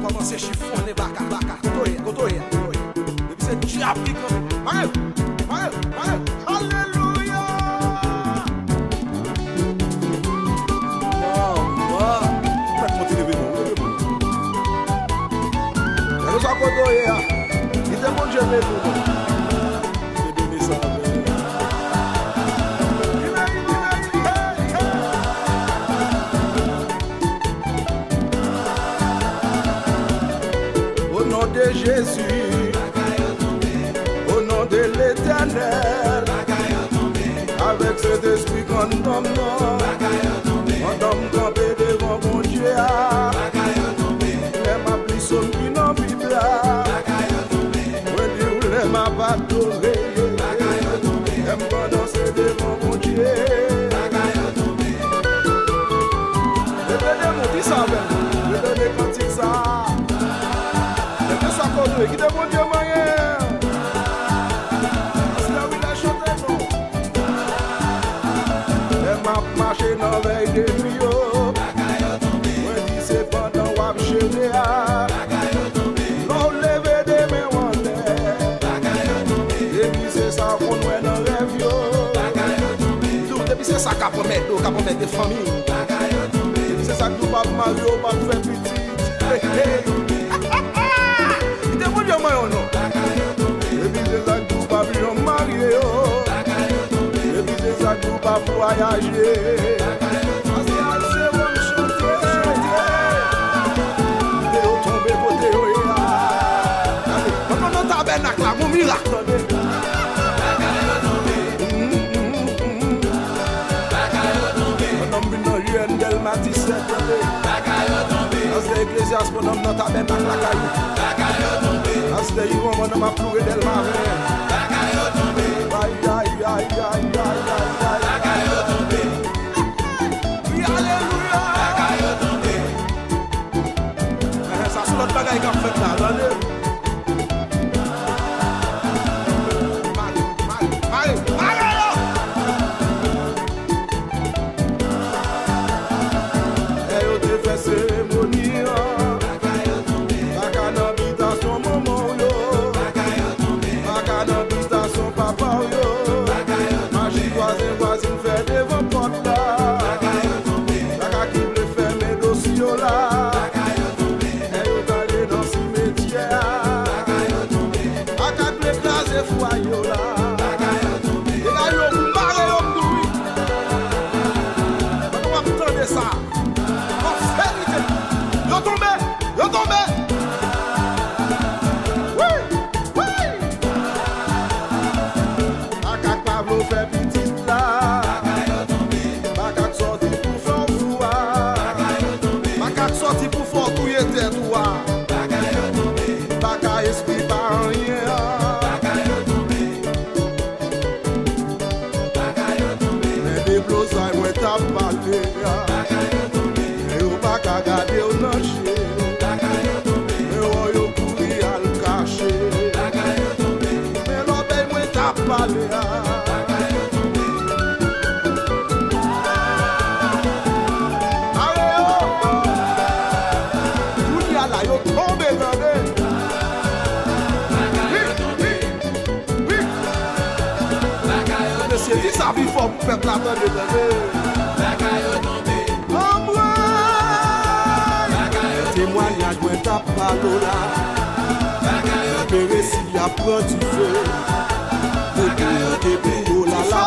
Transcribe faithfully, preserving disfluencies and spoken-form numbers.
Kòmanse chifonnen baka, baka. Kote w ye, kote w ye, kote w ye? Depi se dyab ki kanpe. Mare, mare, mare. Alelouya! Waw, waw. Ou mèt kontinye leve men w, leve men w. Gade sa kote w ye a. Kite Bondye leve w. Mwen beni sa avè l. O non de Jezi, o non de Letènèl, avèk Sentespri grann nonm nan, pandan m kanpe devan Bondye a, lè m ap li sòm ki nan Bib la, mwen di w lè m ap adore, lè m pandanse devan Bondye. Leve de moun, di sa avè m. Redone kantik sa. Kèlkeswa kote w ye, kite Bondye manyen. Paske wi, lè chante non. Lè m ap mache nan vèy de nwi yo, mwen di se pandan w ap jere a. Lè w leve de men w anlè, depi se sa w konn wè nan rèv yo. Di w, depi se sa k ap anmède w, k ap anmède fanmi w. Depi se sa k di w p ap marye, w p ap fè pitit. Hey, hey. Kite Bondye manyen w non. Depi se sa k di w p ap janm marye yo. Depi se sa k di w p ap vwayaje. Paske al se wòm chante, chante. Kite yo tonbe kote yo ye a. Gade, pandan nan tabènak la, gon mirak, tande. Pandan m vin nan U N Dèlma disèt, tande. Astè Eklezyas, pandan m nan tabènak lakay ou. Astè Ivan, pandan m ap loure Dèlma ven. Ay, ay, ay. Wi, alelouya. Sa se lòt bagay k ap fèt la, tande. Mare, mare, mare, mare yo! Lè yo te fè seremoni an, baka nan bitasyon manman w yo, baka nan bitasyon papa w yo, maji vwazen vwazin fè devan pòt la, baka ki vle fèmen dosye yo la. Lè yo t ale nan simetyè a, ak ak vle kraze fwaye yo la. Dega yo mare yo m di w wi. Pandan w ap tande sa, an verite, yo tonbe, yo tonbe. Wi, wi. Makak pa vle w fè pitit la. Makak sòti pou fè w fou a. Makak sòti pou fè w touye tèt ou a. Baka espri pa anyen an. Men deblozay mwen t ap pale a. Men yo pa ka gade w nan je. Men wè yo kouri al kache. Men lòbèy mwen t ap pale a. Mare yo! Kounye a la, yo tonbe, tande. Wi, wi, wi. Mesye, di sa pi fò pou pèp la tande, tande. Anmwey! Temwayaj mwen t ap pale w la. Nan peresi y ap pran dife. Depi yo te pi wo la la.